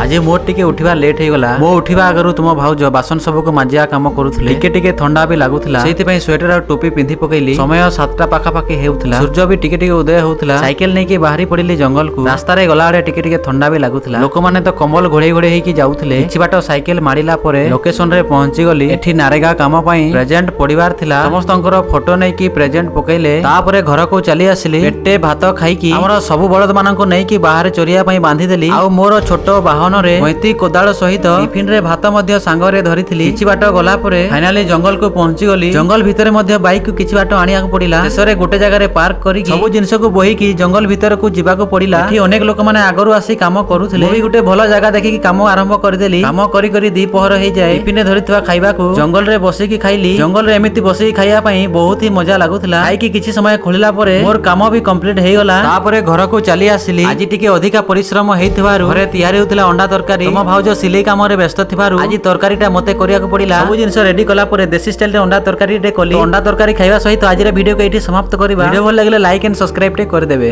ଆଜି ମୋର ଟିକେ ଉଠିବା ଲେଟ୍ ହେଇଗଲା। ମୋ ଉଠିବା ଆଗରୁ ତୁମ ଭାଉଜ ବାସନ ସବୁକୁ ମାଜିବା କାମ କରୁଥିଲେ। ଟିକେ ଟିକେ ଥଣ୍ଡା ବି ଲାଗୁଥିଲା, ସେଇଥିପାଇଁ ସ୍ୱେଟର ଆଉ ଟୋପି ପିନ୍ଧି ପକେଇଲି। ସମୟ 7ଟା ପାଖାପାଖି ହେଉଥିଲା। ସୂର୍ଯ୍ୟ ବି ଟିକେ ଟିକେ ଉଦୟ ହେଉଥିଲା। ସାଇକେଲ ନେଇକି ବାହାରି ପଡିଲି ଜଙ୍ଗଲକୁ। ରାସ୍ତାରେ ଗଲାବେଳେ ଟିକେ ଟିକେ ଥଣ୍ଡା ବି ଲାଗୁଥିଲା। ଲୋକମାନେ ତ କମ୍ବଲ ଘୋଡେଇ ଘୋଡେଇ ହେଇକି ଯାଉଥିଲେ। କିଛି ବାଟ ସାଇକେଲ ମାଡ଼ିଲା ପରେ ଲୋକେସନ ରେ ପହଞ୍ଚି ଗଲି। ଏଠି ନାରେଗା କାମ ପାଇଁ ପ୍ରେଜେଣ୍ଟ ପଡିବାର ଥିଲା। ସମସ୍ତଙ୍କର ଫଟୋ ନେଇକି ପ୍ରେଜେଣ୍ଟ ପକେଇଲେ। ତାପରେ ଘରକୁ ଚାଲି ଆସିଲି। ପେଟେ ଭାତ ଖାଇକି ଆମର ସବୁ ବଳଦ ମାନଙ୍କୁ ନେଇକି ବାହାରେ ଚରିବା ପାଇଁ ବାନ୍ଧିଦେଲି। ଆଉ ମୋର ଛୋଟ ବାହନରେ ମୈତି କୋଦାଳ ସହିତ ଟିଫିନ ରେ ଭାତ ମଧ୍ୟ ସାଙ୍ଗରେ ଧରିଥିଲି। କିଛି ବାଟ ଗଲା ପରେ ଫାଇନାଲି ଜଙ୍ଗଲକୁ ପହଞ୍ଚି ଗଲି। ଜଙ୍ଗଲ ଭିତରେ ମଧ୍ୟ ବାଇକ୍ କୁ କିଛି ବାଟ ଆଣିବାକୁ ପଡିଲା। ଶେଷରେ ଗୋଟେ ଜାଗାରେ ପାର୍କ କରିକି ସବୁ ଜିନିଷକୁ ବୋହିକି ଜଙ୍ଗଲ ଭିତରକୁ ଯିବାକୁ ପଡିଲା। ଏଠି ଅନେକ ଲୋକମାନେ ଆଗରୁ ଆସି କାମ କରୁଥିଲେ। ମୁଁ ବି ଗୋଟେ ଭଲ ଜାଗା ଦେଖିକି କାମ ଆରମ୍ଭ କରିଦେଲି। କାମ କରି କରି 2 ପହର ହେଇଯାଏ। ଟିଫିନରେ ଧରିଥିବା ଖାଇବାକୁ ଜଙ୍ଗଲରେ ବସିକି ଖାଇଲି। ଜଙ୍ଗଲରେ ଏମିତି ବସିକି ଖାଇବା ପାଇଁ ବହୁତ ହି ମଜା ଲାଗୁଥିଲା। ଖାଇକି କିଛି ସମୟ ଖୋଳିଲା ପରେ ମୋର କାମ ବି କମ୍ପ୍ଲିଟ ହେଇଗଲା। ତାପରେ ଘରକୁ ଚାଲି ଆସିଲି। ଆଜି ଟିକେ ଅଧିକା ପରିଶ୍ରମ ହେଇଥିବାରୁ ଘରେ ତିଆରି ହେଉଥିଲା ଅଣ୍ଡା ତରକାରୀ। ତମ ଭାଉଜ ସିଲେଇ କାମରେ ବ୍ୟସ୍ତ ଥିବାରୁ ଆଜି ତରକାରୀଟା ମତେ କରିବାକୁ ପଡିଲା। ସବୁ ଜିନିଷ ରେଡି କଲା ପରେ ଦେଶୀ ଷ୍ଟାଇଲରେ ଅଣ୍ଡା ତରକାରୀ ଟେ କଲି। ତ ଅଣ୍ଡା ତରକାରୀ ଖାଇବା ସହିତ ଆଜିର ଭିଡିଓକୁ ଏଇଠି ସମାପ୍ତ କରିବା। ଭିଡିଓ ଭଲ ଲାଗିଲେ ଲାଇକ୍ ଆଣ୍ଡ ସବସ୍କ୍ରାଇବ ଟେ କରିଦେବେ।